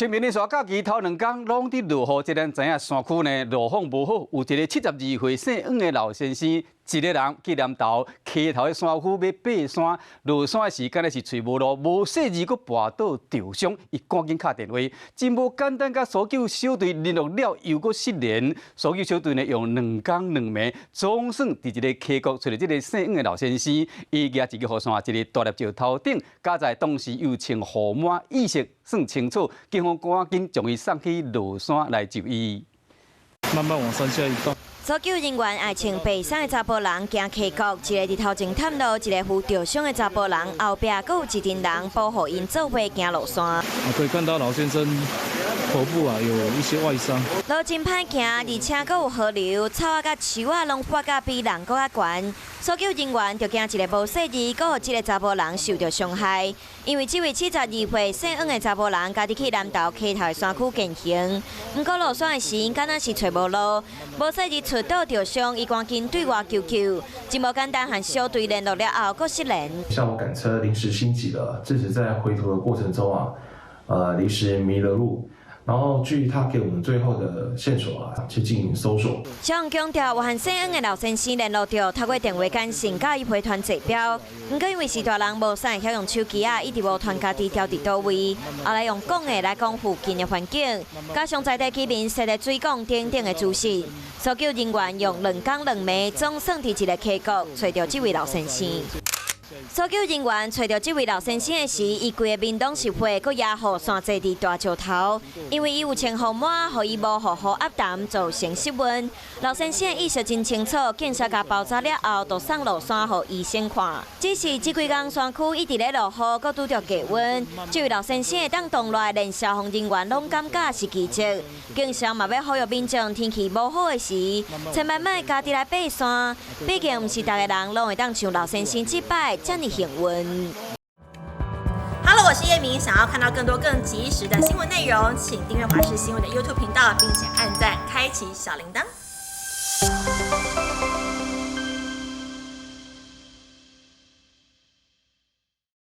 清明連續假期頭兩工攏佇落雨，這咱知影山區呢路況無好，有一个72歲姓黃的老先生，一个人去南投溪頭的山區欲爬山，落山的時間呢是揣無路，無細膩閣跋倒著傷，伊趕緊敲電話，真無簡單，佮搜救小隊聯絡了又閣失聯，搜救小隊呢用兩工兩暝，總算佇一个溪谷揣著這个姓黃的老先生，伊舉一个雨傘，一个大粒石頭頂，佳哉當時又穿雨帽，意識算清楚，警方趕緊將伊送去蘆山來就醫。慢慢往山下移動。搜救人員愛穿白衫的查埔人行溪谷，一个佇頭前探路，一个負著傷的查埔人後壁閣有一陣人保護𪜶做伙行落山。可以看到老先生頭部啊有一些外傷。路真歹行，而且閣有河流，草仔佮樹仔攏發甲比人閣較懸。搜救人員就驚一个無細膩，閣予這个查埔人受著傷害。因為這位72歲姓黃的查埔人，家己去南投溪頭的山區健行，毋過落山的時，敢若是揣無路，無細膩摔倒著傷，伊趕緊對外求救，真無簡單，和小隊聯絡了後，閣失聯。下午趕車臨時心急了，致使在回途的過程中啊，臨時迷了路。然後據他給我們最後的線索啊，去進行搜索。消防強調，有和姓黃的老先生聯絡著，透過電話簡訊佮伊陪團坐標。毋過因為是大人無啥會曉用手機仔，一直無傳家己牢佇佗位。後來用講的來講附近的環境，加上在地居民設的水管等等的資訊，搜救人員用兩工兩暝，總算佇一个溪谷揣著這位老先生。搜救人員揣著這位老先生的時，伊規个面攏是血，閣壓雨傘坐佇大石頭，因為伊有穿雨帽，予伊無予雨壓澹，造成失溫。老先生意識真清楚，警察共包紮了後，就送落山予醫生看。只是這幾工山區一直咧落雨，閣拄著低溫，這位老先生會當動落來，連消防人員攏感覺是奇蹟。警消嘛欲呼籲民眾天氣無好的時，千萬莫家己來爬山，畢竟毋是逐个人攏會當像老先生這擺遮爾幸運。 Hello，我是葉明，想要看到更多更及時的新聞內容，請訂閱華視新聞的 YouTube 頻道，並且按讚，開啟小鈴鐺。